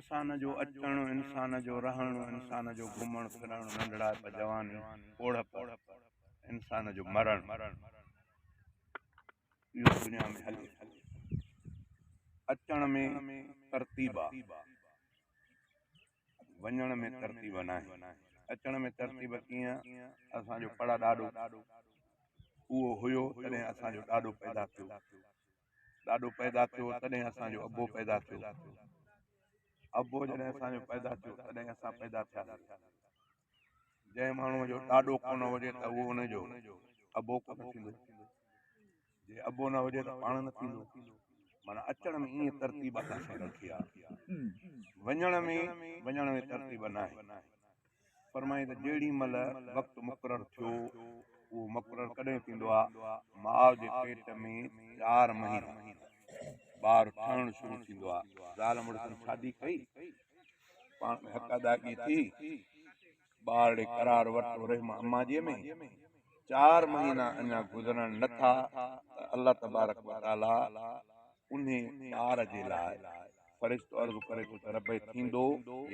انسان جو اچڻ، انسان جو رهڻ، انسان جو گهمڻ ڦرڻ، ننڍڙائپ، جواني، پوڙهپ، انسان جو مرڻ، اهو دنيا ۾ هلي ٿو. اچڻ ۾ ترتيب آ، وڃڻ ۾ ترتيب ناهي. اچڻ ۾ ترتيب ڪيئن؟ اسان جو پڙ ڏاڏو اهو هيو تڏهن اسان جو ڏاڏو پيدا ٿيو. ڏاڏو پيدا ٿيو تڏهن اسان جو ابو پيدا ٿيو. ابو جڏهن اسان جو پيدا ٿيو تڏهن اسان پيدا ٿياسين. جنهن ماڻهوء جو ڏاڏو ڪونه هجي ته اهو ان جو ابو ڪونه ٿيندو. جي ابو نه هجي ته پاڻ نه ٿيندو. معنيٰ اچڻ ۾ ائين ترتيب الله سائين رکي آهي. وڃڻ ۾ وڃڻ ۾ ترتيب ناهي. فرمائين ته جيڏي مهل وقت مقرر ٿيو، اهو مقرر ڪڏهن ٿيندو آهي؟ ماء جي پيٽ ۾ چار مهينا ٻار ٺهڻ شروع ٿيندو آهي. زال مڙسن شادي ڪئي، پاڻ ۾ حق ادائگي ٿي، ٻارڙي قرار ورتو رحم اما جي ۾، چار مهينا اڃا گذرڻ نه ٿا ته الله تبارڪ وتعاليٰ انهي ٻار جي لاء فرشتو عرض ڪري ٿو ته رب هي ٿيندو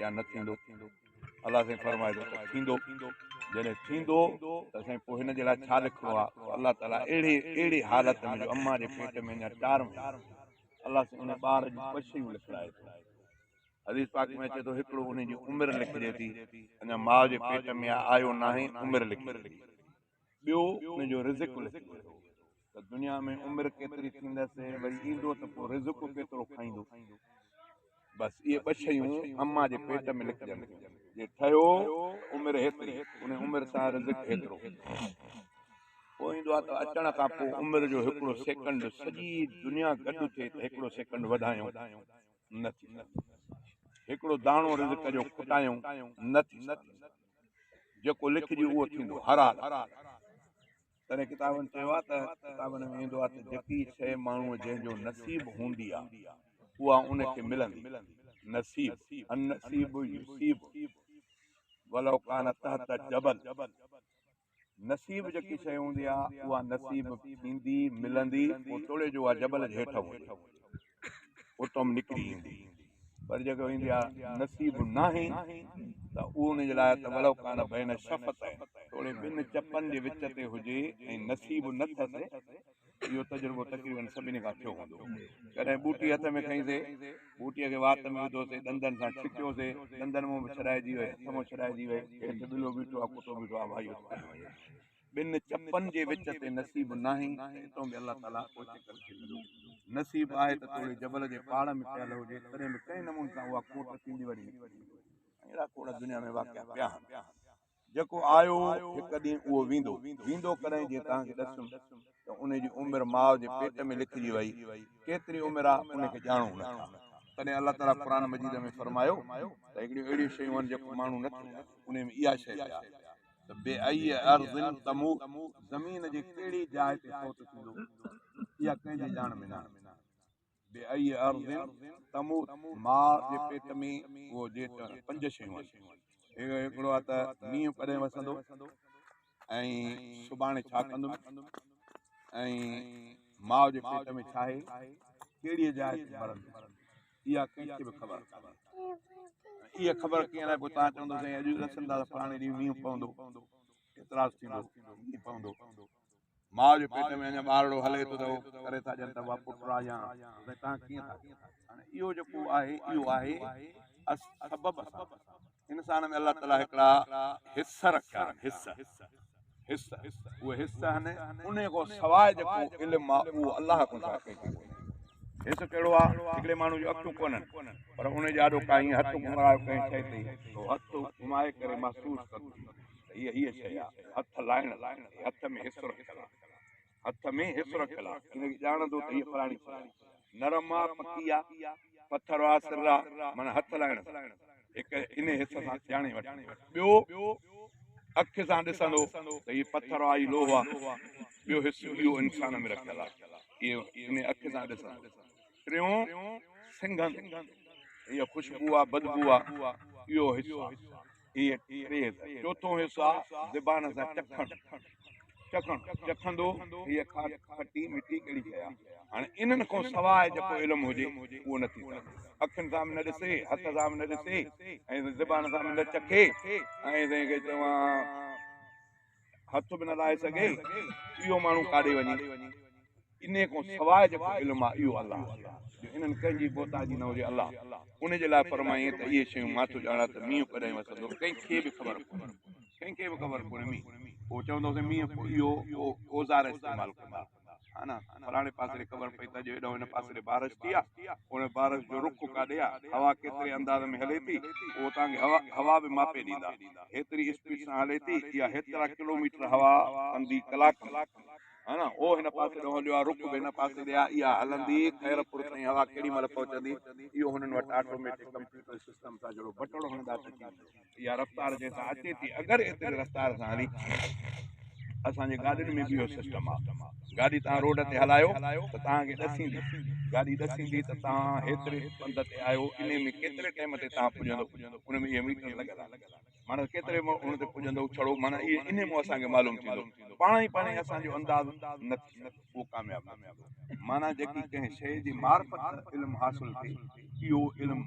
يا نه ٿيندو؟ الله سائين فرمائي ٿو ته ٿيندو. جڏهن ٿيندو ته سائين پوء هن جي لاء ڇا لکڻو آهي؟ پوء الله تعاليٰ اهڙي اهڙي حالت ۾ جو اما جي پيٽ ۾ اڃا چار مهينا الله سائين ان ٻار جون ٻه شيون لکرائي ٿو. حديث پاڪ ۾ اچي ٿو هڪڙو ان جي عمر لکجي ٿي، اڃا ماء جي پيٽ ۾ آيو ناهي عمر لکجي ٿي. ٻيو ان جو رزق لکجي ٿو ته دنيا ۾ عمر ڪيتري ٿيندس وري ايندو ته پوء رزق ڪيترو کائيندو. بس اهي ٻه شيون اما جي پيٽ ۾ لکجن ٿيون. جي ٺهيو ته عمر هيتري، ان عمر سان رزق هيترو. پوء ايندو آهي ته اچڻ کان پوء عمر جو هڪڙو سيڪنڊ سڄي دنيا گڏ ٿئي ته هڪڙو سيڪنڊ وڌايون نه ٿي سگهندو. هڪڙو داڻو رزق جو کٽايون نه ٿي سگهندو. جيڪو لکجي اهو ٿيندو هر حال. تڏهن ڪتابن چيو آهي ته ڪتابن ۾ ايندو آهي ته جيڪي شيء ماڻهوء جنهن جو نصيب هوندي آهي اها ان کي ملندي. نصيب، النصيب يصيب ولو ڪان تحت جبل. نصيب جيڪي شيء هوندي آهي اها نصيب ٿيندي، ملندي، پوء توڙي جو اها جبل جي هيٺ هجي اتان به نڪري ايندي. پر جيڪو ايندي آهي نصيب ناهي ته اهو ان جي لاء ته ولو ڪان بين شفتين توڙي ٻن چپن جي وچ تي هجي ۽ نصيب نه ٿس. اهو تجربو تقريبن سڀني کان ٿيو هوندو. ڪڏهن ٻوٽي هٿ ۾ کنئي سي، ٻوٽيء کي وات ۾ وڌو سي، ڏندن سان ڇڪيو سي، ڏندن مان به ڇڏائجي وئي، هٿ مان ڇڏائجي وئي، هيٺ ٻلو بيٺو آ، ڪتو بيٺو آ، ڀائي اٿ کڻي وڃي. ٻن چپن جي وچ تي نصيب ناهي ته اتان به الله تعاليٰ پهچي ڪري ڇڏيندو. نصيب آهي ته توڙي جبل جي پاڙ ۾ پيل هجي، تڏهن به ڪنهن نموني سان اها کوٽ ٿيندي وڃي نڪري ايندي. ۽ اهڙا کوڙ دنيا ۾ واقعا پيا آهن. جيڪو آيو هڪ ڏينهن اهو ويندو. ويندو ڪڏهن جي توهان کي ڏسيم ته ان جي عمر ماء جي پيٽ ۾ لکجي وئي. ڪيتري عمر آ ان کي ڄاڻون نه ٿا. تڏهن الله تعاليٰ قرآن مجيد ۾ فرمايو ته هڪڙيون اهڙيون شيون آهن جيڪو ماڻهو نه ٿو ڄاڻي. انهي ۾ اها شيء به آهي ته بأي ارض تموت زمين جي ڪهڙي جاء تي فوت ٿيندو اها ڪنهن جي ڄاڻ ۾ ناهي. بأي ارض تموت ماء جي پيٽ ۾ اهو جي پنج شيون آهن. هڪڙو آهي ته مينهن ڪڏهن وسندو ۽ سڀاڻي ڇا ڪندم ۽ ماء جي پيٽ ۾ ڇا آهي، ڪهڙيء جاء تي مرندس، اها ڪنهن کي به خبر ڪانهي. اها خبر ڪيئن آهي؟ پوء توهان چوندو سائين اڄ ڏسن ٿا ته فلاڻي ڏينهن مينهن پوندو، اعتراض ٿيندو، مينهن پوندو. ماء جي پيٽ ۾ اڃا ٻارڙو هلي ٿو ته هو ڪري ٿا ڏين ته اها پٽ آ يا سائين توهان ڪيئن ٿا چئو. هاڻي اهو جيڪو آهي اهو آهي سبب سان انسان ۾ الله تعالي هڪڙا حس رکيا آهن حس حس اهي حس آهن انهي کان سواء جيڪو علم آ اهو الله کان سواء ڪنهن کي ڪونهي. حس ڪهڙو آ هڪڙي ماڻهو جون اکيون ڪونهن پر ان جي آڏو ڪا ائين هٿ گهمرايو ڪنهن شيء تي ته هو هٿ گهمائي ڪري محسوس ڪندو ته هيء هيء شيء آ، هٿ لائڻ لاء هي هٿ ۾ حصو رکيل آ، هٿ ۾ حصو رکيل آ، ان کي ڄاڻندو ته هيء فلاڻي شيء آ، نرم آ، پڪي آ، پٿر آ، سر آ، معنيٰ هٿ لائڻ سان هڪ انهيء حس سان ڄاڻي وٺندو. ٻيو اک سان ڏسندو ته هيء پٿر آ، هي لوهه آ، ٻيو حس اهو انسان ۾ رکيل آ، اهو انهيء اک سان ڏسندو. ٽيون سنگهندو ته هيء خوشبو آ، بدبو آ، اهو حس آ. اهي ٽي حصا. چوٿون حصو آ زبان سان چکڻ. چکڻ، چکندو، هيء کاٽ کٽي مٺي ڪهڙي شيء آهي؟ هاڻي انهن کان سواء جيڪو علم هجي، اهو نه ٿي سگهندو. اکين سان به نه ڏسي، هٿ سان به نه ڏسي ۽ زبان سان به نه چکي ۽ سائين کي چوان هٿ به نه لائي سگهي، اهو ماڻهو ڪاڏي وڃي؟ انهيء کان سواء جيڪو علم آهي، اهو الله جو، انهن ڪنهن جي محتاجي نه هجي، الله ان جي لاء فرمائين ته اهي شيون مان ٿو ڄاڻان ته مينهن ڪڏهن وسندو، ڪنهن کي به خبر ڪونهي. ڪنهن کي به خبر ڪونهي مينهن پوء چوندو سائين مينهن پوء اهو اوزار استعمال ڪندا ها نه فلاڻي پاسي ڏي خبر پئي ته اڄ هيڏانهن هن پاسي ڏي بارش ٿي آ ان بارش جو رخ ڪاڏي آ هوا ڪيتري انداز ۾ هلي ٿي اهو توهان کي هوا هوا به ماپي ڏيندا هيتري اسپيڊ سان هلي ٿي اها هيترا ڪلوميٽر هوا ڪندي ڪلاڪ ۾ ها نه اهو هن پاسي ڏانهن هليو آ رخ به هن پاسي ڏي آ اها هلندي خيرپور تائين هوا ڪيڏي مهل پهچندي اهو هنن وٽ آٽوميٽڪ ڪمپيوٽر سسٽم سان جهڙو بٽڻ هڻندا ته ٿي ويندو. اها رفتار جنهن سان اچي ٿي اگر ايتري رفتار سان هلي اسان جي گاڏين ۾ به اهو سسٽم آهي گاڏي توهان روڊ تي هلايو ته توهان کي ڏسيندي گاڏي ڏسيندي ته توهان هيتري پنڌ تي آهيو انهي ۾ ڪيتري ٽائيم تي توهان پڄندو ان ۾ اهي ميٽر لڳل آهن معنيٰ ڪيتري ان تي پڄندو ڇڙو معنيٰ اهي انهي مان اسان کي معلوم ٿيندو پاڻ ئي پاڻ ئي اسان جو انداز نه ٿي سگهندو اهو ڪامياب نه ٿيندو معنيٰ جيڪي ڪنهن شيء جي معرفت علم حاصل ٿئي اهو علم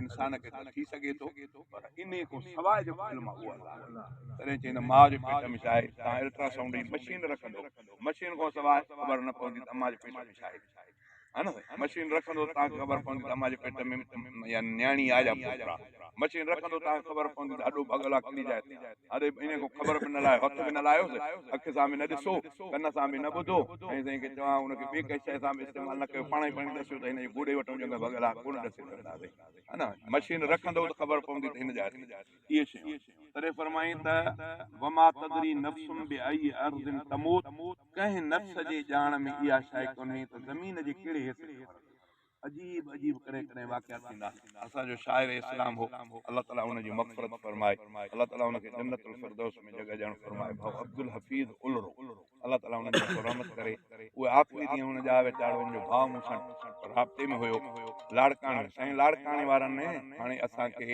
انسان کي ته ٿي سگهي ٿو پر انهي کان سواء جيڪو علم آهي اهو الله جو آهي. تڏهن چئين ته ماء جي پيٽ ۾ ڇا آهي؟ توهان الٽرا سائونڊ جي مشين رکندو، مشين کان سواء خبر نه پوندي ته امان جي پيٽ ۾ ڇا آهي. ها نه سائين؟ مشين رکندو توهان کي خبر پوندي ته امان جي پيٽ ۾ يعني نياڻي آهي يا پٽ آهي. مشين رکندو توهان کي خبر پوندي ته هڏو ڀڳل آهي ڪهڙي جاء تي آهي. اڙي انهيء کان خبر به نه لاهيو، هٿ به نه لاهيوس، اک سان به نه ڏسو، ڪن سان به نه ٻڌو ۽ سائين کي چوان ان کي ٻي ڪنهن شيء سان به استعمال نه ڪيو، پاڻ ئي پاڻ ڏسيو ته هن جي گوڏي وٽان ڄنگهه ڀڳل آهي، ڪونه ڏسي سگهنداسين. ها نه، مشين رکندؤ ته خبر پوندي ته هن جاء تي اهي شيون آهن. تڏهن فرمائين ته، وما تدري نفس بأي ارض تموت، ڪنهن نفس جي ڄاڻ ۾ اها شيء ڪونهي ته زمين جي ڪهڙي حصي ۾ مرندو. عجيب عجيب ڪڏهن ڪڏهن واقعا ٿيندا. اسان جو شاعر اسلام هو الله تعالي ان جي مغفرت فرمائي الله تعالي ان کي جنت الفردوس ۾ جڳهه ڏيڻ فرمائي ڀائو عبدالحفيظ الرو الله تعالي انهن جي مٿان رحمت ڪري اهي آخري ڏينهن هن جا ويچارو ان جو ڀاء مون سان رابطي ۾ هيو لاڙڪاڻي سائين لاڙڪاڻي وارن هاڻي اسان کي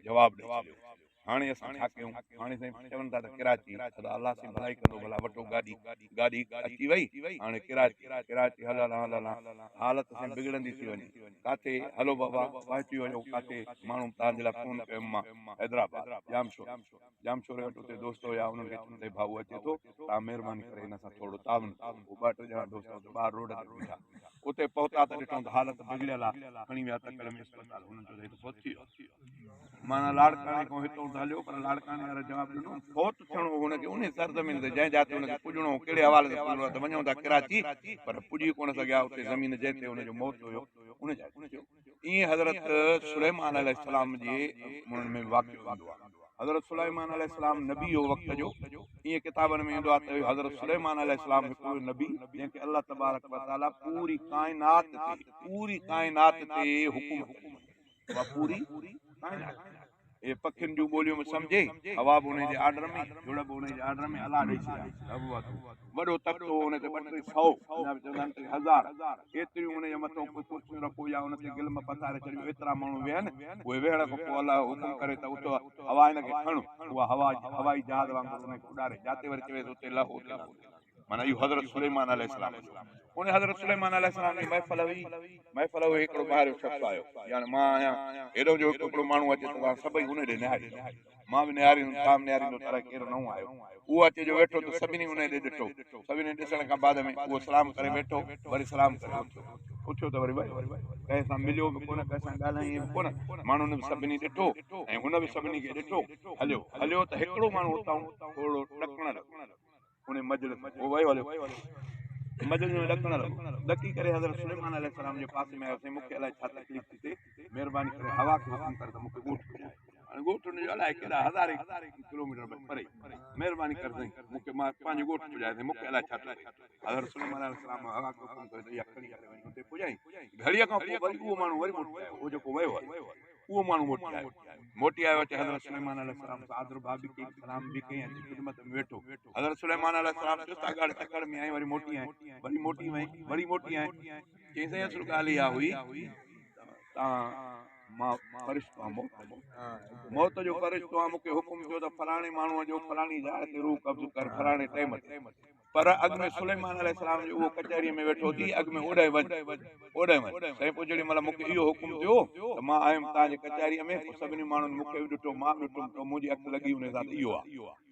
جواب ڏئي ڇڏيو هاڻي اسان ڇا ڪيون؟ هاڻي سائين چون ٿا ته ڪراچي، ادا الله سائين ڀلائي ڪندو ڀلا وٺو گاڏي، گاڏي اچي وئي، هاڻي ڪراچي، ڪراچي هل هلان هل هلان، حالت سائين بگڙندي ٿي وڃي، ڪاٿي هلو بابا پهچي وڃو ڪاٿي ماڻهو توهان جي لاء فون ڪيم مان حيدرآباد، ڄامشوري، ڄامشوري وٽ اتي دوست هيا انهن کي چيم ته ڀائو اچي ٿو توهان مهرباني ڪري هن سان ٿورو تعاون ڪيو، هو ٻه ٽي ڄڻا دوست اتي ٻاهر روڊ تي بيٺا، اتي پهتا ته ڏٺائون ته حالت بگڙيل آ، کڻي ويا تڪڙ ۾ اسپتال، هنن چيو ته هي ته فوت ٿي ويو. معنيٰ لاڙڪاڻي کان هتئون ته هليو پر لاڙڪاڻي وارن جواب ڏنو، فوت ٿيڻو هو هن کي انهي سرزمين تي جنهن جاء تي هن کي پڄڻو هو، ڪهڙي حوالي سان پڄڻو هو ته وڃون ٿا ڪراچي پر پڄي ڪونه سگهيا، اتي زمين جنهن تي هن جو موت هيو ان جاء تي ٿيو. ائين حضرت سليمان عليه السلام جي انهن ۾ واقعو ايندو آهي. حضرت سليمان عليه السلام نبي هو وقت جو، ائين ڪتابن ۾ ايندو آهي ته حضرت سليمان عليه السلام هڪڙو نبي جنهن کي الله تبارڪ وتعاليٰ پوري ڪائنات تي پوري ڪائنات تي حڪومت ڏني. اها پوري ڪائنات اهي پکين جون ٻوليون به سمجهي، هوا به انهي جي آرڊر ۾، جڙ به انهي جي آرڊر ۾، الله ڏئي ڇڏيا. وڏو تخت هو، ان تي ٻه ٽي سئو، اڃا به چوندا آهن ٽي هزار، ايتريون انهي جي مٿان ڪو ڪرسيون رکو يا ان تي گلم پٿاري ڇڏيو، ايترا ماڻهو ويهن، اهي ويهڻ کان پوء الله حڪم ڪري ته اٿ هوا هن کي کڻ، اها هوا هوائي جهاز وانگر انهي کي اڏاري، جاتي وري چويس اتي لهه اتي لهندو. معنيٰ اهو حضرت سليمان عليه السلام جو ان حضرت سليمان عليه السلام جي محفل هئي محفل هئي هڪڙو ٻاهريون شخص آيو يعني مان آهيان هيڏو جو هڪڙو ماڻهو اچي ته توهان سڀئي ان ڏي نهاريندو مان به نهاريندم توهان به نهاريندو ته الائي ڪير نئون آيو اهو اچي جو ويٺو ته سڀني ان ڏي ڏٺو سڀني ڏسڻ کان بعد ۾ اهو سلام ڪري ويٺو وري سلام ڪري اٿيو اٿيو ته وري ويو ڪنهن سان مليو به ڪونه ڪنهن سان ڳالهايائين به ڪونه ماڻهن به سڀني ڏٺو ۽ هن به سڀني کي ڏٺو هليو هليو ته هڪڙو ماڻهو اتان ٿورو ڏڪڻ لڳو ان مجلس ۾ هو ويو هليو مجلس ۾ ڏڪڻ لڳو ڏڪي ڪري حضرت سليمان عليه السلام جي پاسي ۾ آيو سائين مونکي الائي ڇا تڪليف ٿي ٿئي مهرباني ڪري هوا کي حڪم ڪر ته مونکي ڳوٺ پڄائي هاڻي ڳوٺ ان جو الائي ڪيڏا هزارين ڪلوميٽر پري مهرباني ڪر سائين مونکي مان پنهنجي ڳوٺ پڄائي سائين مونکي الائي ڇا ٿو ٿئي حضرت سليمان عليه السلام هوا کي حڪم ڪيو ته اها کڻي ڪري وڃي اتي پڄائي گهڙيء کان پوء وري اهو ماڻهو وري موٽي آيو اهو جيڪو ويو هليو اهو ماڻهو موٽي آيو. موٽي آيو اچي حضرت سليمان عليه السلام سان آدر ڀاء به ڪيائين، سلام به ڪيائين، اچي خدمت ۾ ويٺو. حضرت سليمان عليه السلام چيس ته اڳاڙي تڪڙ ۾ آئين وري موٽي آئين، وري موٽي وئين، وري موٽي آئين. چيائين سائين اصل ڳالهه اها هئي ته توهان مان فرشتو آهيان موت جو، موت جو فرشتو آهيان، مون کي حڪم ٿيو ته فلاڻي ماڻهوء جو فلاڻي جاء تي روح قبض ڪر فلاڻي ٽيم تي. پر اڳ ۾ سليمان عليه السلام جو اهو ڪچهريء ۾ ويٺو ٿي، اڳ ۾ اوڏانهن وڃ، اوڏانهن وڃ. سائين پوء جيڏي مهل مون کي اهو حڪم ٿيو ته مان آيم توهان جي ڪچهريء ۾، پوء سڀني ماڻهن مون کي به ڏٺو، مان به ڏٺم ته منهنجي اک لڳي انهي سان ته اهو آ،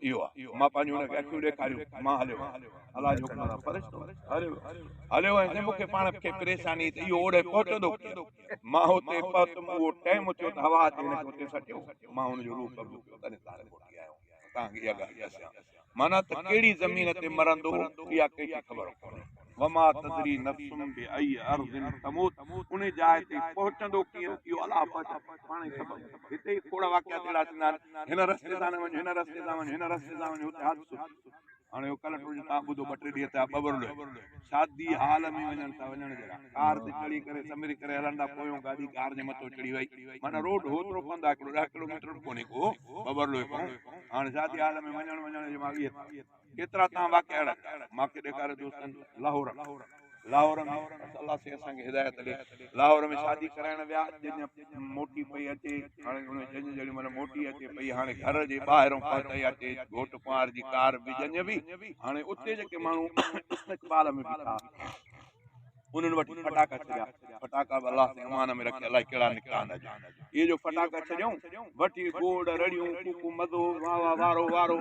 اهو آ. مان پنهنجون هن کي اکيون ڏيکاريون، مان هليو ويس. الله جي حڪم سان فرشتو هليو ويو. هليو ويس ۽ مون کي پاڻ کي پريشاني ته اهو اوڏانهن پهچندو ڪيئن؟ مان اتي پهتم، اهو ٽيم ٿيو ته هوا اچي هن کي اتي سٽيو، مان هن جو روح قبض ڪيو، تڏهن توهان کي موٽي آيو ته توهان کي اها ڳالهه ڏسيان. معنيٰ ته ڪهڙي زمين تي مرندو، اها ڪنهن کي خبر ڪونهي. وما تدري نفس بأي ارض تموت انهي جاء تي پهچندو ڪيئن، اهو الله پهچائي، پاڻ ئي سبب. هتي ئي کوڙ واقعا اهڙا ٿيندا آهن، هن رستي تان نه وڃ، هن رستي تان وڃ، هن رستي تان وڃ، هتي حادثو ٿيو. هاڻي اهو ڪلهه ٽوڙ جو توهان ٻڌو ٻه ٽي ڏينهن ٿيا ٻٻرلوء شادي هال ۾ وڃن ٿا وڃڻ جي لاء ڪار تي چڙهي ڪري سنڀري ڪري هلن ٿا پويون گاڏي ڪار جي مٿو چڙهي وئي معنيٰ روڊ هوترو پنڌ آهي هڪڙو 10 ڪلوميٽر به ڪونهي ڪو ٻٻرلوء کان هاڻي شادي هال ۾ وڃڻ وڃڻ جي ماڳ اهي ڪيترا توهان واقعا اهڙا ڏٺا مان کي ڏيکاريو دوستن لاهور ۾ لاهور ۾ بس الله سائين اسان کي هدايت ڏي لاهور ۾ شادي ڪرائڻ ويا ڄڃ موٽي پئي اچي هاڻي ان ڄڃ جهڙي مهل موٽي اچي پئي هاڻي گهر جي ٻاهرون پهتئي اچي گهوٽ ڪنوار جي ڪار به ڄڃ به هاڻي اتي جيڪي ماڻهو استقبال ۾ بيٺا انهن وٺي ڦٽاڪا ڇڏيا. ڦٽاڪا به الله سائين امان ۾ رکي الائي ڪهڙا نڪتا آهن اڄ. اهي جو ڦٽاڪا ڇڏيائون، وٺي گوڙ، رڙيون، ڪوڪون، مزو، واهه واهه وارو وارو.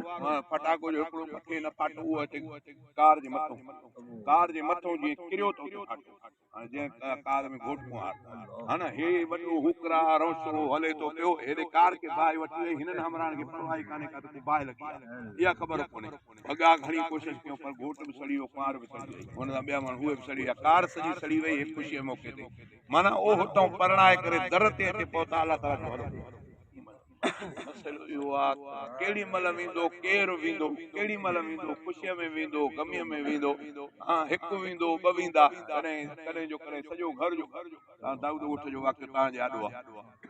ڦٽاڪو جو هڪڙو مٿي نه ڦاٽو اهو اچي ڪار جي مٿئون، ڪار جي مٿئون جيئن ڪريو ته اتي ڦاٽو. هاڻي جنهن ڪار ۾ گهوٽ ڪنوار ها نه هي وڏو هوڪرا رونشو هلي ٿو پيو، هيڏي ڪار کي باهه وٺي وئي، هنن همراهن کي پرواهه ئي ڪانهي ڪا ته ڪو باهه لڳي آهي، اها خبر ڪونهي. ڀڳا گهڻي ڪوشش ڪيون پر گهوٽ به سڙي ويو ڪنوار به سڙي وئي هن سان ٻيا ماڻهو اهي به سڙي ويا ڪار سڄي سڙي وئي هڪ خوشيء جي موقعي تي معنيٰ اهو هتان پرڻائي ڪري در تي اچي پهتا الله تعاليٰ جو وڏو مسئلو اهو آ ته ڪهڙي مهل ويندو ڪير ويندو ڪهڙي مهل ويندو خوشيء ۾ ويندو غميء ۾ ويندو ها هڪ ويندو ٻه ويندا ڪڏهن ڪڏهن جو ڪڏهن سڄو گهر جو توهان دائود ڳوٺ جو واقعو توهان جي آڏو آ.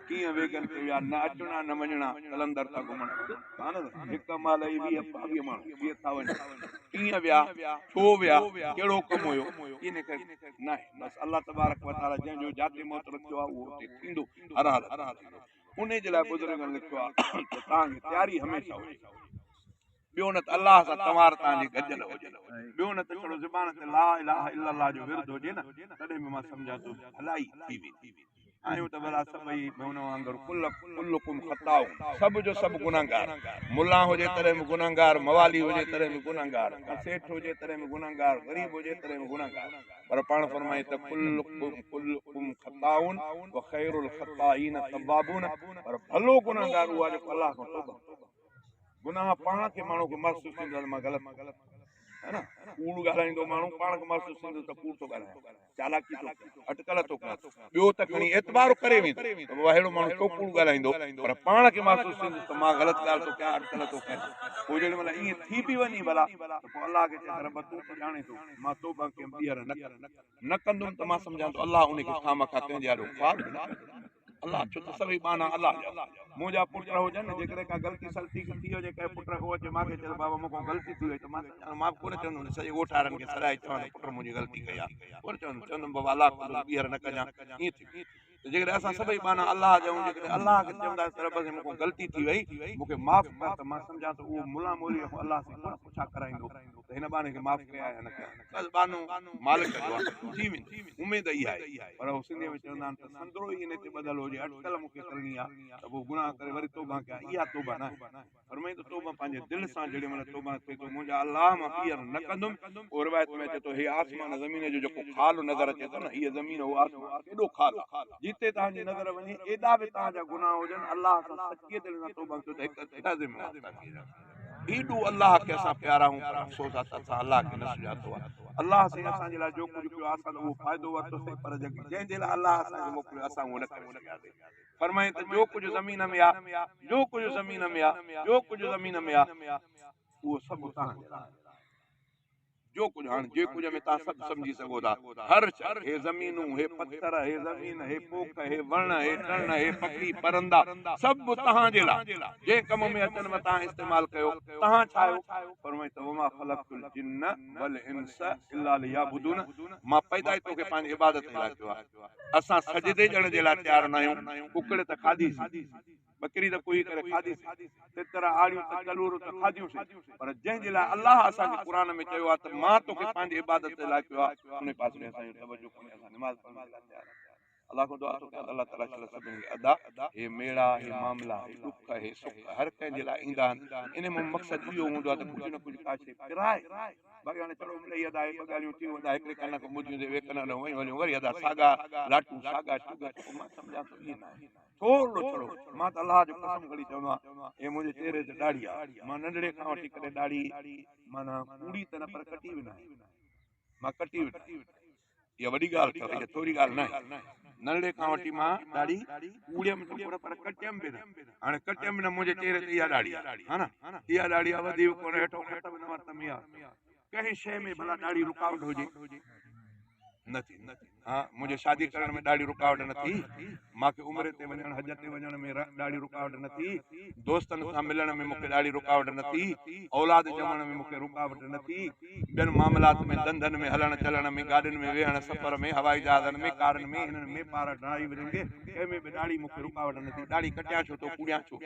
ڪيئن ويگن تي ويا، نه اچڻا نه وڃڻا، قلندر ٿا گهمڻ. ها نه سائين، هڪ مهل ئي 20 ٻاويهه ماڻهو 20 ٿا وڃن. ڪيئن ويا، ڇو ويا، ڪهڙو ڪم هيو، ڪنهن کي ناهي. بس الله تبارڪ و تعاليٰ جنهن جو جاتي موت رکيو آ، اهو اتي ٿيندو، هر حالت ۾ ٿيندو. انهي جي لاء بزرگن لکيو آ ته توهان کي تياري هميشه هجي. ٻيو نه ته الله سان تنوار توهان جي گڏيل هجي. ٻيو نه ته ڇڙو زبان تي لا اله الا الله جو ورد هجي نه تڏهن به مان سمجهان ٿو ته ڀلائي ٿي ويندي. آهيون ته ڀلا سڀئي هن وانگر ڪل ڪلڪم خطاؤن سڀ جو سڀ گنهگار. ملان هجي تڏهن به گنهگار، موالي هجي تڏهن به گنهگار، سيٺ هجي تڏهن به گنهگار، غريب هجي تڏهن به گنهگار. پر پاڻ فرمائي ته ڪلڪم ڪلڪم خطاؤن وخير الخطائين التوابون پر ڀلو گنهگار اهو آهي جيڪو الله کان توبه ڪري. گناهه پاڻ کي ماڻهو کي محسوس ٿيندو آهي ته مان غلط ٿو ڪريان ها نه ڪوڙ ڳالهائيندو ماڻهو پاڻ کي محسوس ٿيندو ته ڪوڙ ٿو ڳالهايان چالاڪي ٿو ڪيان اٽڪل ٿو ڪيان ٻيو ته کڻي اعتبار ڪري ويندو ته بابا اهڙو ماڻهو ڇو ڪوڙ ڳالهائيندو پر پاڻ کي محسوس ٿيندو ته مان غلط ڳالهه ٿو ڪيان اٽڪل ٿو ڪيان پوء جيڏي مهل ائين ٿي به وڃي ڀلا ته پوء الله کي چئي ته رب تون ته ڄاڻين ٿو مان توبه ڪيم ٻيهر نه ڪندس نه ڪندم ته مان سمجهان ٿو الله ان کي خوامخواه ڪنهن جي آڏو خوار به نه ڪندو. الله ڇو ته سڀئي ٻانها الله جا. منهنجا پٽ هجن جيڪڏهن ڪا غلطي سلطي ٿي هجي ڪنهن پٽ کان اچي مان کي چئي ته بابا مون کان غلطي ٿي وئي ته مان سمجهان ٿو مان به ڪونه چوندم ته سڄي ڳوٺ وارن کي سڏائي چوان ته پٽ منهنجي غلطي ڪئي آهي ڪونه چوندم چوندم بابا الله ڪندو ته ٻيهر نه ڪجان ائين ٿي ته جيڪڏهن اسان سڀئي ٻانها الله جا آهيون جيڪڏهن الله کي چونداسين ته رب سائين مون کان غلطي ٿي وئي مون کي معاف ڪر ته مان سمجهان ٿو اهو ملان مولوي کان الله سائين ڪونه پڇا ڪرائيندو ته هن ٻانهي کي معاف ڪيا يا نه ڪيا بس ٻانهو مالڪ جو آهي ٿي ويندو اميد اها آهي پر هو سنڌيء ۾ چوندا آهن ته سندرو ئي ان تي ٻڌل هجي اٽڪل مون کي ڪرڻي آهي ته پوء گناهه ڪري وري توبه ڪيان اها توبه ناهي فرمائين ته توبه پنهنجي دل سان جهڙي مهل توبه ٿئي ٿو منهنجا الله مان ٻيهر نه ڪندم پوء روايت ۾ اچي ٿو هي آسمان زمين جو جيڪو خال نظر اچي ٿو نه هيء زمين هو آسمان ڪيڏو خال آهي جتي توهان جي نظر وڃي ايڏا به توهان جا گناهه هجن الله سان سچيء دل سان توبه ڪيو ته هڪ لحظي ۾ معاف ٿا ٿي وڃن ايڏو الله کي اسان پيارا آهيون پر افسوس آهي ته اسان الله کي نه سڃاتو آهي الله سائين اسان جي لاء جو ڪجهه ڪيو آهي اسان ته اهو فائدو ورتوسين پر جنهن جي لاء الله اسان کي موڪليو اسان اهو نه ڪري سگهياسين فرمائين ته جو ڪجهه زمين ۾ آ، جو ڪجهه زمين ۾ آ، جو ڪجهه زمين ۾ آ، اهو سڀ توهان جي لاء آهي. جو ڪجهه هاڻ جي ڪجهه ۾ توهان سڀ سمجهي سگهو ٿا، هر شيء، هي زمينون، هي پٿر، هي زمين، هي پوک، هي وڻ، هي ٽڻ، هي پکي پرندا، سڀ توهان جي لاء، جنهن ڪم ۾ اچن و توهان استعمال ڪيو، توهان ڇا آهيو؟ فرمائي ته وما خلقت الجن والانس الا ليعبدون، مان پيدا ئي توکي پنهنجي عبادت جي لاء ڪيو آهي. اسان سجدي ڏيڻ جي لاء تيار ناهيون، ڪڪڙ ته کاڌي سين. ٻڪري ته ڪوهي ڪري کاڌي سين، تتر، آڙيون ته ڪلور ته کاڌيون سين، پر جنهن جي لاء الله اسان کي قرآن ۾ چيو آهي ته مان توکي پنهنجي عبادت جي لاء ڪيو آهي، انهي پاسي ڏي اسان جو توجه ڪونهي، اسان نماز پڙهڻ جي لاء تيار آهيون. الله کان دعا ٿو ڪيان ته الله تعاليٰ شل سڀني کي ادا هي ميڙا، هي معاملا، هي ڏک، هي سک هر ڪنهن جي لاء ايندا آهن، انهي مان مقصد اهو هوندو آهي ته ڪجهه نه ڪجهه ڪا شيء پرائي، باقي هاڻي ڇڙو مڙئي ادا هي ٻه ڳالهيون ٿيون ادا هڪڙي ڪن کان ٻڌيون سي ٻئي ڪن ڏانهن ويون هليون وري ادا ساڳا لاٽون ساڳا چگهه پوء مان سمجهان ٿو ائين ناهي. ٿورڙو ڇڙو، مان ته الله جو قسم کڻي چوندو آهيان، هي منهنجي چهري تي ڏاڙهي آهي، مان ننڍڙي کان وٺي ڪڏهن ڏاڙهي معنيٰ ڪوڙي ته نه پر ڪٽي به ناهي، مان ڪٽي به ناهي. اها وڏي ڳالهه اٿو، اها ٿوري ڳالهه ناهي. ننڍڙي کان وٺي مان ڏاڙهي ڪوڙيم ته ڪونه پر ڪٽيم به نه. هاڻي ڪٽيم به نه منهنجي چهري تي اها ڏاڙهي آهي، ها نه؟ اها ڏاڙهي آهي وڌي به ڪونه، هيٺو خط به نه ورتم اها. ڪنهن شيء ۾ ڀلا ڏاڙهي رڪاوٽ هجي؟ نه ٿي. ها منهنجي شادي ڪرڻ ۾ ڏاڙهي رڪاوٽ نه ٿي. مان کي عمري تي وڃڻ حج تي وڃڻ ۾ ڏاڙهي رڪاوٽ نه ٿي. دوستن سان ملڻ ۾ مون کي ڏاڙهي رڪاوٽ نه ٿي. اولاد ڄمڻ ۾ مون کي رڪاوٽ نه ٿي. ٻين معاملات ۾ ڌنڌن ۾ هلڻ چلڻ ۾ گاڏين ۾ ويهڻ سفر ۾ هوائي جهازن ۾ ڪارن ۾ هنن ۾ پار ڊرائيورنگ ڪنهن ۾ به ڏاڙهي مون کي رڪاوٽ نه ٿي. ڏاڙهي ڪٽيان ڇو ٿو ڪوڙيان ڇو؟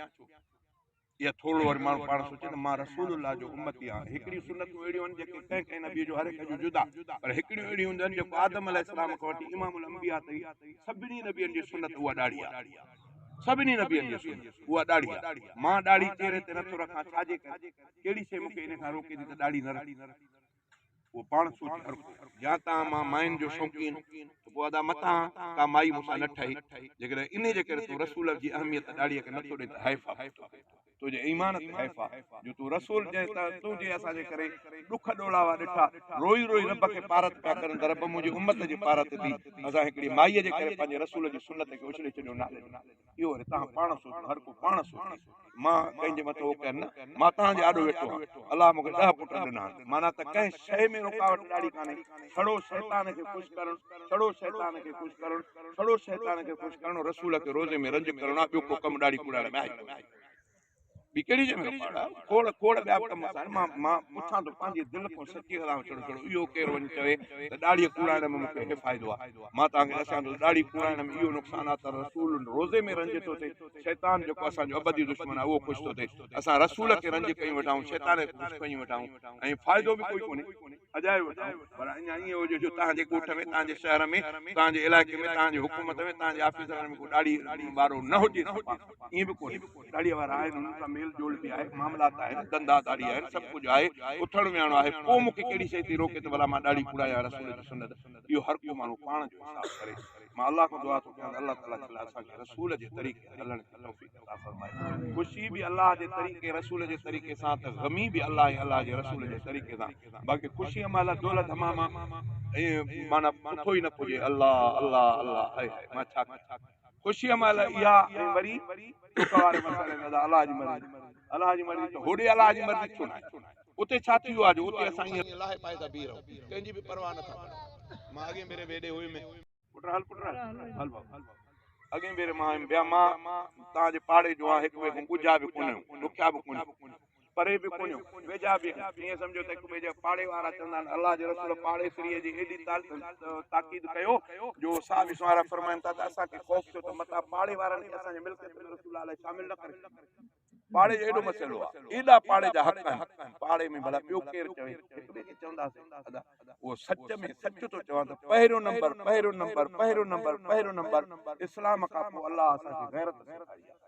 اها ٿورڙو وري ماڻهو پاڻ سوچي ته مان رسول الله جو امتي آهيان. هڪڙيون سنتون اهڙيون آهن جيڪي ڪنهن ڪنهن نبي جو هر هڪ جون جدا پر هڪڙيون اهڙيون هونديون آهن جيڪو آدم عليه السلام کان وٺي امام الانبياء تائين سڀني نبين جي سنت اها ڏاڙهي آهي. سڀني نبين جي سنت اها ڏاڙهي آهي. مان ڏاڙهي چهري تي نٿو رکان ڇا جي ڪري؟ ڪهڙي شيء مون کي ان کان روڪي ٿي ته ڏاڙهي نه رکان؟ اهو پاڻ سوچي هر ڪو. يا تان مان ماين جو شوقين ته پوء ادا متان ڪا مائي مون سان نه ٺهي. جيڪڏهن انهي جي ڪري تون رسول جي اهميت ڏاڙهيء کي نٿو ڏين ته حيف آ توکي. تنهنجي ايمان تي حيف آ جو تون رسول جنهن ته تنهنجي اسان جي ڪري ڏک ڏولاوا ڏٺا، روئي روئي رب کي پارت پيا ڪرن ته رب منهنجي امت جي پارت ٿي. اسان هڪڙي مائيء جي ڪري پنهنجي رسول جي سنت کي اڇلي ڇڏيو نالي ۾. اهو وري توهان پاڻ سوچيو، هر ڪو پاڻ سوچي. مان ڪنهن جي مٿان هو ڪيان نه، مان توهان جي آڏو ويٺو آهيان. الله مون کي ڏهه پٽ ڏنا آهن. معنيٰ ته ڪنهن شيء ۾ رڪاوٽ ڏاڙهي ڪانهي. ڇڙو شيطان کي خوش ڪرڻ، ڇڙو شيطان کي خوش ڪرڻ، ڇڙو شيطان کي خوش ڪرڻ، رسول کي روضي ۾ رنج ڪرڻ آهي، ٻيو ڪو ڪم ڏاڙهي ڪوڙائڻ ۾ آهي ڪونه. ٻي ڪهڙي جنهن ۾ رڪاوٽ آهي؟ کوڙ کوڙ ٻيا به ڪم آهن. مان مان پڇان ٿو پنهنجي دل کان سچي سان ڇڙو ڇڙو اهو ڪير وڃي چوي ته ڏاڙهي ڪوڙائڻ ۾ مون کي هي فائدو آهي. مان توهان کي ڏسيان ٿو ته ڏاڙهي ڪوڙائڻ ۾ اهو نقصان آهي ته رسول روضي ۾ رنج ٿو ٿئي، شيطان جيڪو اسان جو ابدي دشمن آهي اهو خوش ٿو ٿئي. اسان رسول کي رنج ڪيون ويٺا آهيون، شيطان کي خوش ڪيون ويٺا آهيون ۽ فائدو به ڪوئي ڪونهي، اجايو ويٺا آهيون. پر اڃا ائين هجي جو توهان جي ڳوٺ ۾، توهان جي شهر ۾، توهان جي علائقي ۾، توهان جي حڪومت ۾، توهان جي آفيسرن ۾ ڪو ڏاڙهي وارو نه هجي صفا ائين به ڪونهي. ڏاڙهيء وارا آهن، انهن سان ميل جول به آهي، معاملات آهن، ڌنڌا ڌاڙي آهن، سڀ ڪجهه آهي، اٿڻ ويهڻ آهي، پوء مون کي ڪهڙي شيء ٿي روڪي ته ڀلا مان ڏاڙهي ڪوڙايان رسول جي سنت. اهو هر ڪو ماڻهو پاڻ جو حساب ڪري. مان الله کان دعا ٿو ڪيان ته الله تعاليٰ شل اسان کي رسول جي طريقي تي هلڻ جي توفيق عطا فرمائي. خوشي به الله جي طريقي رسول جي طريقي سان ته غمي به الله ۽ الله جي رسول جي طريقي سان. باقي خوشيء مهل دول ڌماما ۽ معنيٰ پٿو ئي نه پڄي الله الله الله هاء هاء مان ڇا ڪيان. خوشيء مهل اها ۽ وري ڏک واري مسئلي ۾ ادا الله جي مرضي الله جي مرضي ته هوڏي الله جي مرضي ڇو ناهي اتي ڇا ٿي ويو آهي جو اتي اسان ائين لاهي پائي ٿا بيهي رهون ڪنهن جي به پرواهه نٿا ڪريون مان اڳئين ڀيري به هيڏي هيم پٽ هل پٽ هل بابا اڳئين ڀيري مان هيم ٻيا مان توهان جي پاڙي جو آهيان هڪ ٻئي کان ڳجها به ڪونه آهيون ڏکيا به ڪونه آهيون پري به ڪونهيو، ويجها به آهن. ائين سمجهو ته هڪ ٻئي جا پاڙي وارا چوندا آهن، الله جي رسول پاڙيسريء جي ايڏي تاڪيد ڪيو جو صحابي سمارا فرمائن ٿا ته اسان کي خوف ٿيو ته متان پاڙي وارن کي اسان جي ملڪيت ۾ رسول الله عليه شامل نه ڪري ڇڏي. پاڙي جو ايڏو مسئلو آهي، ايڏا پاڙي جا حق آهن، پاڙي ۾ ڀلا ٻيو ڪير چوي، هڪ ٻئي کي چونداسين ادا اهو سچ ۾ سچ ٿو چوان ته پهريون نمبر پهريون نمبر پهريون نمبر پهريون نمبر اسلام کان پوء الله اسان کي غيرت سيکاري آهي.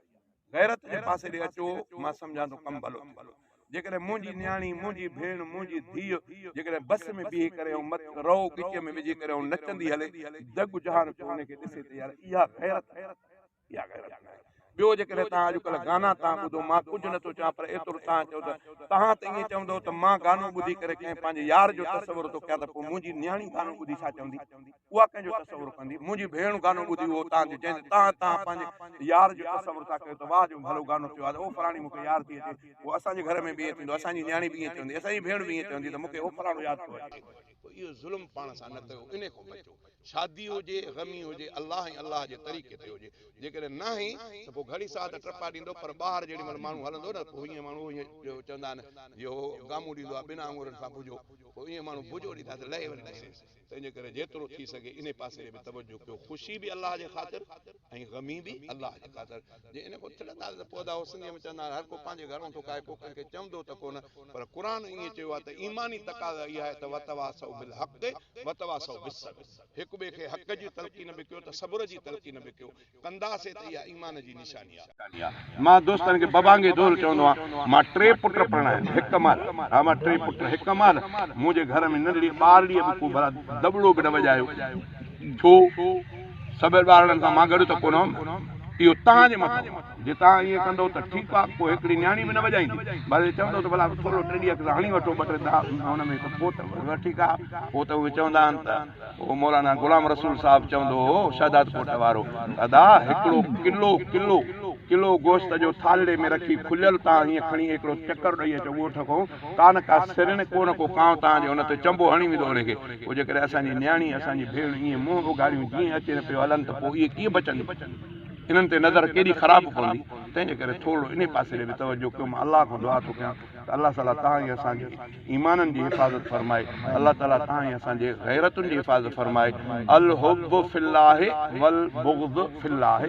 غيرت جي پاسي ڏي اچو، مان سمجهان ٿو ڪم ڀلو ٿيندو. جيڪڏهن منهنجي نياڻي، منهنجي ڀيڻ، منهنجي ڌيء جيڪڏهن بس ۾ بيهي ڪري ۽ مت رئو ڳچيء ۾ وجهي ڪري ۽ نچندي هلي، جڳ جهان پيو ان کي ڏسي ته يار اها غيرت آهي، اها غيرت ناهي. ٻيو جيڪڏهن توهان اڄڪلهه گانا توهان ٻڌو، مان ڪجهه نٿو چوان پر ايترو توهان چئو ته توهان ته ائين چوندؤ ته مان گانو ٻڌي ڪري ڪنهن پنهنجي يار جو تصور ٿو ڪيان ته پوء منهنجي نياڻي گانو ٻڌي ڇا چوندي؟ اها ڪنهن جو تصور ڪندي؟ منهنجي ڀيڻ گانو ٻڌي اهو توهان جو جنهن تي توهان توهان پنهنجي يار جو تصور ٿا ڪيو ته واهه جو ڀلو گانو ٿيو آهي ته او فلاڻي مون کي يار ٿي اچي، پوء اسان جي گهر ۾ به ائين ٿيندو، اسان جي نياڻي به ائين چوندي، اسان جي ڀيڻ به ائين چوندي ته مون کي او فلاڻو ياد ٿو اچي. پوء اهو ظلم پاڻ سان نه ڪيو، انهي کان بچو. شادي هجي، غمي هجي، الله ۽ الله جي طريقي تي هجي. جيڪڏهن ناهي ته پوء گهڙي ساعت ٽپا ڏيندو پر ٻاهر جيڏي مهل ماڻهو هلندو نه پوء ائين ماڻهو ائين جو چوندا آهن جيئن هو گامون ڏيندو آهي ٻن آڱرين سان بجو پوء ائين ماڻهو بجو ڏيندا ته لهي وڃي ڏسيس. تنهنجي ڪري جيترو ٿي سگهي انهي پاسي ڏي به توجه ڪيو. خوشي به الله جي خاطر ۽ غمي به الله جي خاطر. جي ان کان ٿڙندا ته پوء ادا هو سنڌيء ۾ چوندا آهن هر ڪو پنهنجي گهرئون ٿو کائي ڪو ڪنهن کي چوندو ته ڪونه پر قرآن ائين چيو آهي ته ايماني تقاضا اها آهي ته وتواصوا بالحق وتواصوا بالصبر هڪ ٻئي کي حق جي تلقين به ڪيو ته صبر جي تلقين به ڪيو ڪنداسين ته اها ايمان جي نشاني آهي. مان دوستن کي ببانگي دول چوندو آهيان مان ٽي پٽ پرڻايا آهن هڪ مهل ها مان ٽي پٽ هڪ مهل منهنجي گهر ۾ ننڍڙي ٻارڙيء به ڪو ڀلا دٻڙو به نه وڄايو ڇو سڀ ٻارڙن سان مان گڏ ته ڪونه هئم اهو توهان جي مٿان هو. جي توهان ائين ڪندؤ ته ٺيڪ آ، ڪو هڪڙي نياڻي به نه وڄائيندي. ڀلي جي چوندؤ ته ڀلا ٿورو ٽيڏي اک سان هڻي وٺو ٻه ٽي داء هن ۾ ته پوء ته ٺيڪ آ. پوء ته اهي چوندا آهن ته اهو مولانا غلام رسول صاحب چوندو هو شهداد ڪوٽ وارو ته ادا هڪڙو ڪلو، ڪلو، ڪلو گوشت جو ٿالهڙي ۾ رکي کليل توهان هيئن کڻي هڪڙو چڪر ڏئي اچو ڳوٺ کان ڪا نه ڪا سرڻ ڪو نه ڪو ڪانء توهان جي ان تي چنبو هڻي ويندو ان کي. پوء جيڪڏهن اسان جي نياڻي اسان جي ڀيڻ ائين منهن اگهاڙيون جيئن اچين پيو هلن ته پوء اهي ڪيئن بچنديون؟ انهن تي نظر ڪيڏي خراب پوندي، تنهن جي ڪري ٿورڙو انهي پاسي ڏي به توجه ڪيو. مان الله کان دعا ٿو ڪيان ته الله تعاليٰ توهان ۽ اسان جي ايمانن جي حفاظت فرمائي، الله تعاليٰ توهان ۽ اسان جي غيرتن جي حفاظت فرمائي. الحب في الله والبغض في الله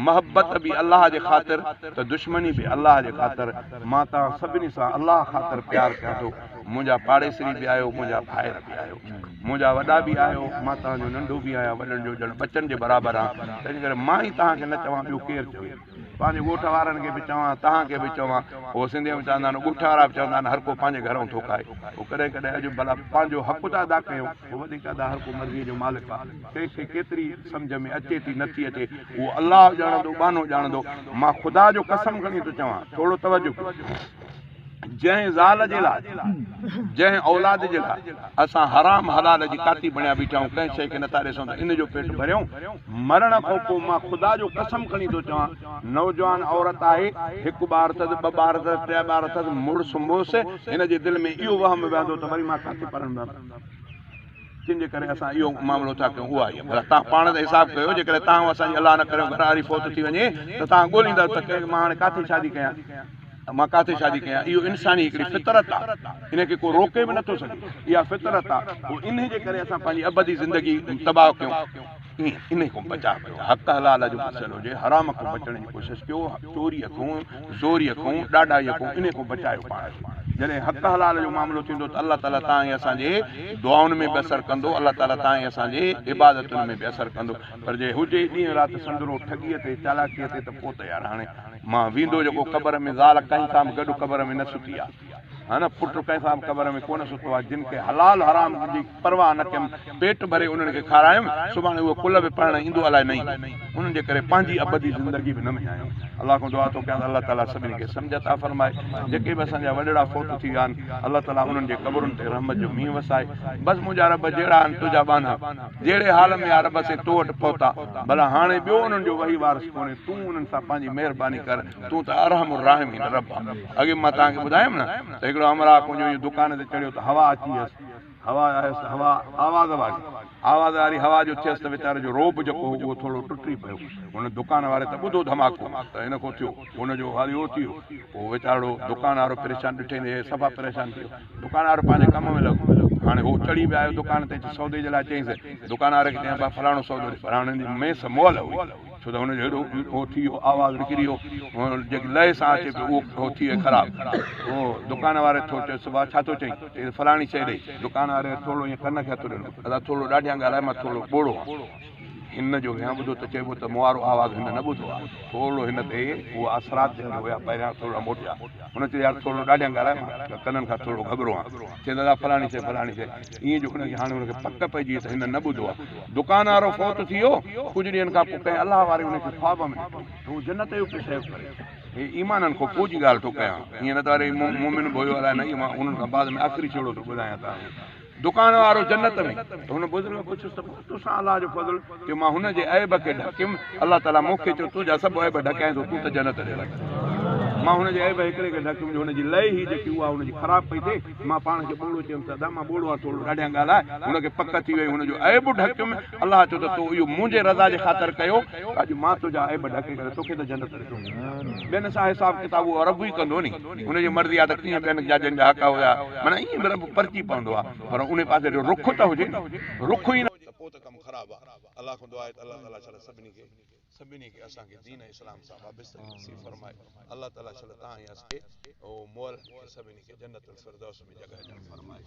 محبت به الله جي خاطر ته دشمني به الله جي خاطر. مان توهان سڀني سان الله خاطر پيار ڪيان ٿو. منهنجا پاڙيسري به آهيو، منهنجا ڀائر به آهيو. منهنجا وڏا به آهيو، مان توهان جو ننڍو به آهيان، وڏن جو ڄڻ ٻچن جي برابر آهيان، تنهن ڪري مان ئي توهان کي نه چوان ٻيو ڪير چوي؟ پنهنجي ڳوٺ وارن کي به چوان، توهان کي به چوان، هو سنڌيء ۾ چوندا آهن، ڳوٺ وارا به چوندا آهن هر ڪو پنهنجي گهرئون ٿو کائي، پوء ڪڏهن ڪڏهن اڄ ڀلا پنهنجو حق ته ادا ڪيون، پوء وڌيڪ ادا هر ڪو مرضيء جو مالڪ آهي، ڪنهن کي ڪيتري سمجهه ۾ اچي ٿي نه ٿي اچي، اهو الله ڄاڻندو، ٻانهو ڄاڻندو، مان خدا جو قسم کڻي ٿو چوان، ٿورو توجه ڪيو. جنهن زال جي لاء، جنهن اولاد جي لاء اسان حرام حلال جي ڪاتي بڻيا بيٺا آهيون، ڪنهن شيء کي نٿا ڏسون ته ان جو پيٽ ڀريون. مرڻ کان پوء مان خدا جو قسم کڻي ٿو چوان، نوجوان عورت آهي، هڪ ٻار اٿس، ٻه ٻار اٿس، ٽي ٻار اٿس، مڙس مئس، هن جي دل ۾ اهو وهم ويهندو ته وري مان ڪاٿي پرڻبم؟ جن جي ڪري اسان اهو معاملو ٿا ڪيون اها آهي. ڀلا توهان پاڻ ته حساب ڪيو، جيڪڏهن توهان اسان جي الله نه ڪريو گهر واري فوت ٿي وڃي ته توهان ڳوليندا ته مان هاڻي ڪاٿي شادي ڪيان؟ مان ڪاٿي شادي ڪيان؟ اهو انساني هڪڙي فطرت آهي، ان کي ڪو روڪي به نٿو سگهي، اها فطرت آهي، پوء انهي جي ڪري اسان پنهنجي ابدي زندگي تباهه ڪيون. ائين انهي کان بچاء ڪيو، حق حلال جو مسئلو هجي، حرام کان بچڻ جي ڪوشش ڪيو، چوريء کان، زوريء کان، ڏاڍائيء کان، انهي کان بچايو پاڻ کي. جڏهن حق حلال جو معاملو ٿيندو ته الله تعاليٰ توهان ۽ اسان جي دعائن ۾ به اثر ڪندو، الله تعاليٰ توهان ۽ اسان جي عبادتن ۾ به اثر ڪندو، پر جي هجي ڏينهن رات سندرو ٺڳيء تي، چالاڪيء تي ته پوء ته يار هاڻي مان ويندو جيڪو قبر ۾ زال ڪنهن سان به گڏ قبر ۾ نه ستي آ ها نه پٽ ڪنهن سان به قبر ۾ ڪونه ستو آ جن کي حلال حرام جي پرواهه نه ڪيم پيٽ ڀري انهن کي کارايم سڀاڻي اهو قل به پڙهڻ ايندو الائي نه ايندو انهن جي ڪري پنهنجي ابدي زندگي به نه وڃايون الله کان دعا ٿو ڪيان ته الله تعالي سڀني کي سمجهه عطا فرمائي جيڪي به اسان جا وڏڙا فوت ٿي ويا آهن الله تعالي انهن جي قبرن تي رحمت جو مينهن وسائي بس منهنجا رب جهڙا آهن تنهنجا ٻانها جهڙي حال ۾ آ رب سين تو وٽ پهتا، ڀلا هاڻي ٻيو انهن جو وحي وارث ڪونهي، تون انهن سان پنهنجي مهرباني ڪر، تون ته ارحم الراحمين رب آن. اڳي مان توهان کي ٻڌايم نه ته هڪڙو همراهه ڪنهن جو دڪان تي چڙهيو ته هوا اچي ويس، هوا آيس ته هوا آواز واري، آواز واري هوا جو ٿيس ته ويچاري جو روب جيڪو هو اهو ٿورو ٽٽي پيو، هن دڪان واري ته ٻڌو ڌماڪو ته هن کان ٿيو، هن جو حال اهو ٿي ويو، پوء ويچارڙو دڪان وارو پريشان ڏٺئي ته هي صفا پريشان ٿي ويو. دڪان وارو پنهنجي ڪم ۾ لڳو. هاڻي هو چڙهي به آيو دڪان تي اچي سودي جي لاء چيائينس. دڪان واري کي چيائين ابا فلاڻو سودو ڏي. پر هاڻي هن جي ميس مئل هئي. ڇو ته هن جو هيڏو هو ٿي ويو آواز نڪري ويو. جيڪي لئه سان اچي پيو اهو هو ٿي ويو خراب. هو دڪان واري ٿو چيس ابا ڇا ٿو چئين؟ چيائينس فلاڻي شيء ڏي. دڪان واري ٿورڙو ائين ڪن کي هٿ ڏنو. ادا ٿورڙو ڏاڍيان ڳالهاء مان ٿورڙو ٻوڙو آهيان. هن جو ويهان ٻڌو ته چئبو ته مون وارو آواز هن نه ٻڌو آهي. ٿورڙو هن تي اهي اثرات جيڪي هيا پهريان ٿورڙا موٽيا. هن چيو يار ٿورڙو ڏاڍيان ڳالهاء مان ڪنن کان ٿورڙو گهٻرو آهيان. چيائين دادا فلاڻي شيء فلاڻي شيء. ائين جو هن کي هاڻي هن کي پڪ پئجي وئي ته هن نه ٻڌو آهي. دڪان وارو فوت ٿي ويو. ڪجهه ڏينهن کان پوء ڪنهن الله واري هن کي خواب ۾ ڏٺو ته هو جنت جو پيو سير ڪري. هي ايمانن کان پوء جي ڳالهه ٿو ڪيان. ائين نه ته اري مؤمن به هيو الائي نه اهو مان انهن کان بعد ۾ آخري ڇيڙو ٿو ٻڌايان توهان کي. دڪان وارو جنت ۾، ته هن بزرگ پڇيس ته بابا توسان الله جو فضل چيو مان هن جي عيب کي ڍڪيم، الله تعاليٰ مون کي چيو تنهنجا سڀ عيب ڍڪيائين ٿو تون ته جنت ڏي وڃ. مان هن جي عيب هڪڙي کي ڍڪيم جو هن جي لئي هئي جيڪي اها هن جي خراب پئي ٿئي، مان پاڻ کي ٻوڙو چيم ته ادا مان ٻوڙو آهيان ٿورو ڏاڍيان ڳالهاء، هن کي پڪ ٿي وئي هن جو عيب ڍڪيم، الله چيو ته تو اهو منهنجي رضا جي خاطر ڪيو ته اڄ مان تنهنجا عيب ڍڪي ڪري توکي ته جنت ڏي ٿو. ٻين سان حساب ڪتاب اهو رب ئي ڪندو ني. ان جي مرضي آ ته ڪيئن ٻين جا جن جا حق هيا معنيٰ ائين به رب پرچي پوندو آ پر ان پاسي جو رخ ته هجي ني رخ ئي نه. ته پوء ته ڪم خراب آ. الله کان دعا آهي ته الله تعالي شل سڀني کي سڀني کي اسان کي دين اسلام سان وابستگي نصيب فرمائي. الله تعالي شل توهان ۽ اسان کي مئلن کي سڀني کي جنت الفردوس ۾ جڳهه ڏيڻ فرمائي.